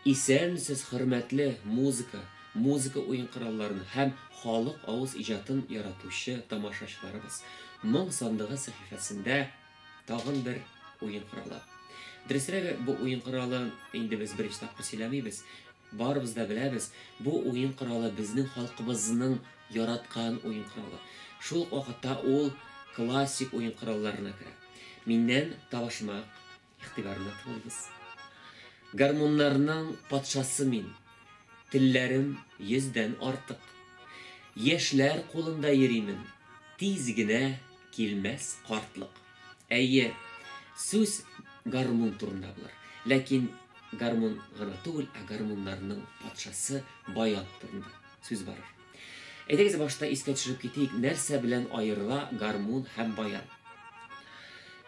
Исәнмесез, хөрмәтле музыка, музыка уен коралларын һәм халык авыз иҗатын яратучы тамашачыларыбыз. Моң сандыгы сәхифәсендә тагын бер уен коралы. Дөресрәге, бу уен коралы инде без беренче тапкыр сөйләмибез. Барыбыз да беләбез, бу уен коралы безнең халкыбызның яраткан уен коралы. Шул ук вакытта ул классик уен коралларына керә. Миннән табышмак игътибарына тыңлыйбыз. Гармуннарның патшасы мин. Телләрем йөздән артык. Яшьләр кулында йөримен. Тиз генә килмәс картлык. Әйе, сүз гармун турында булыр. Ләкин гармун гына түгел, ә гармуннарның патшасы баян турында сүз барыр. Әйдәгез башта искә төшереп китик, нәрсә белән аерыла гармун һәм баян.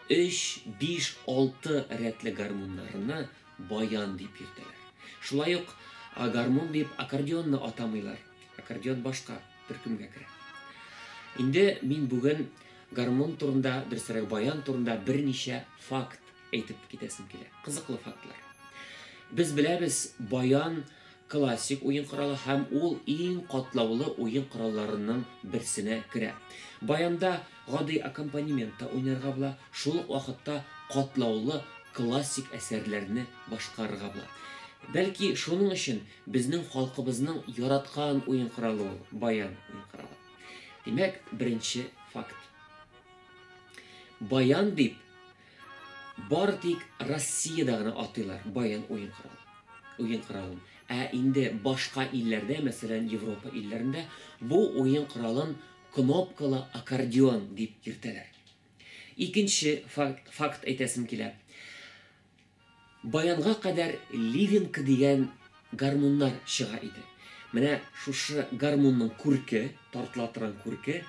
3, 5, 6 рәтле гармуннарны баян дип йөртәләр. Шулай ук гармун дип аккордеонны атамыйлар. Аккордеон башка төркемгә керә. Инде мин бүген гармун турында, дөресрәге баян турында берничә факт әйтеп китәсем килә. Кызыклы фактлар. Без беләбез, баян классик уен коралы һәм ул иң катлаулы уен коралларының берсенә керә. Баянда гади аккомпанемент та уйнарга була, шул ук вакытта катлаулы классик әсәрләрне башкарырга була. Бәлки шуның өчен безнең халкыбызның яраткан уен коралы ул, баян уен коралы. Димәк, беренче факт. Баян дип бары тик Россиядә генә атыйлар баян уен коралы. Уен коралын. Ә инде башка илләрдә, мәсәлән, Европа илләрендә бу уен коралын кнопкалы аккордеон дип йөртәләр. Икенче факт, факт әйтәсем килә. Баянга кадәр ливенка дигән гармуннар чыга иде. Менә шушы гармунның күрке, тартыла торган күрке,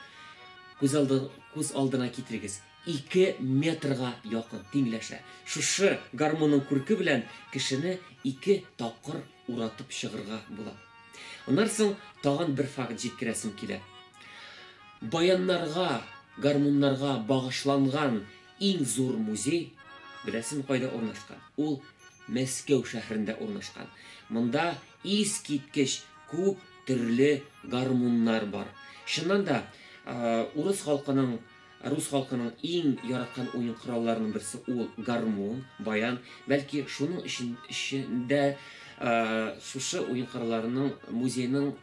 күз алды, күз алдына китерегез. 2 метрга якын тиңләшә. Шушы гармунның күрке белән кешене ике тапкыр уратып чыгырга була. Аннан соң тагын бер факт җиткерәсем килә. Баяннарга, гармуннарга багышланган иң зур музей, беләсезме, кайда урнашкан? Ул Мәскәү шәһәрендә урнашкан. Монда искиткеч күп төрле гармуннар бар. Чыннан да, урыс халкының, рус халкының иң яраткан уен коралларының берсе ул гармун, баян. Бәлки шуның өчен эчендә шушы уен коралларының музейның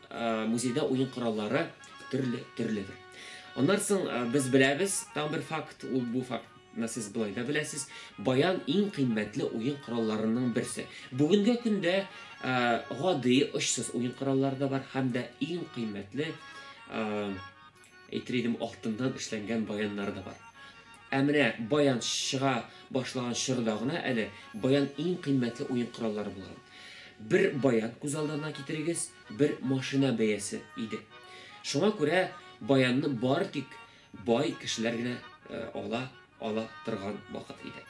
музейда уен кораллары төрле төрледер. Аннан соң без беләбез, тагын бер факт, ул бу факт сез болай да беләсез, баян иң кыйммәтле уен коралларының берсе. Бүгенге көндә гади очсыз уен кораллары да бар һәм дә иң кыйммәтле, әйтер идем, алтыннан эшләнгән баяннар да бар. Ә менә баян чыга башлаган чорда гына әле баян иң кыйммәтле уен кораллары булган. Бер баян күз алдына китерегез, бер машина бәясе иде. Шуңа күрә баянны бары тик бай кешеләр генә ала ала торган вакыт иде.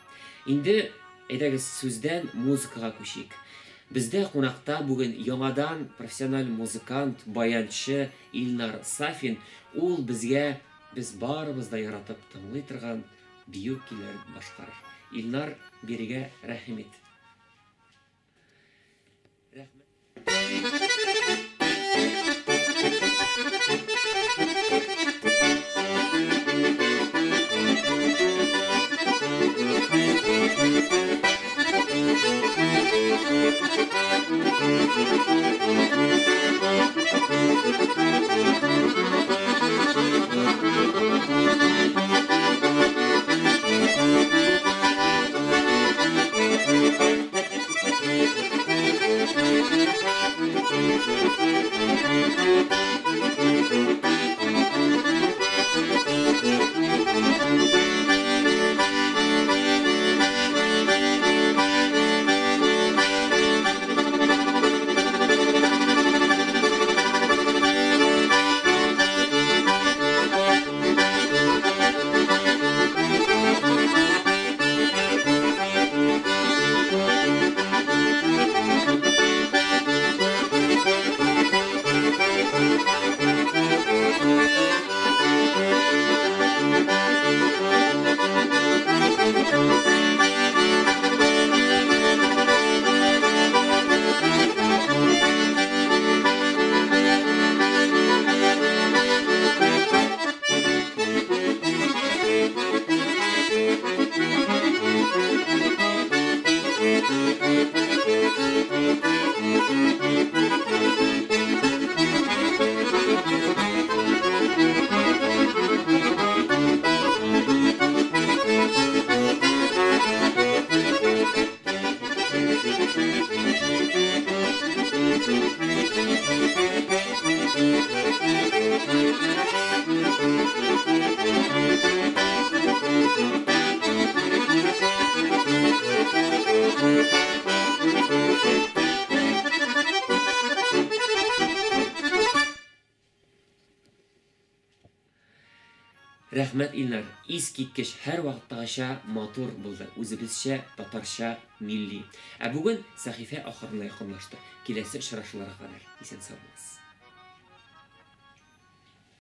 Инде әйдәгез сүздән музыкага күчик. Бездә кунакта бүген яңадан профессиональ музыкант, баянчы Илнар Сафин. Ул безгә без барыбыз да яратып тыңлый торган бию көйләрен башкарыр. Илнар, бирегә рәхим ит. Рәхмәт. Рәхмәт, Илнар, искиткеч, һәрвакыттагыча матур булды, үзебезчә, татарча, милли. Ә бүген сәхифә ахырына якынлашты. Киләсе очрашуларга кадәр исән-сау булыгыз.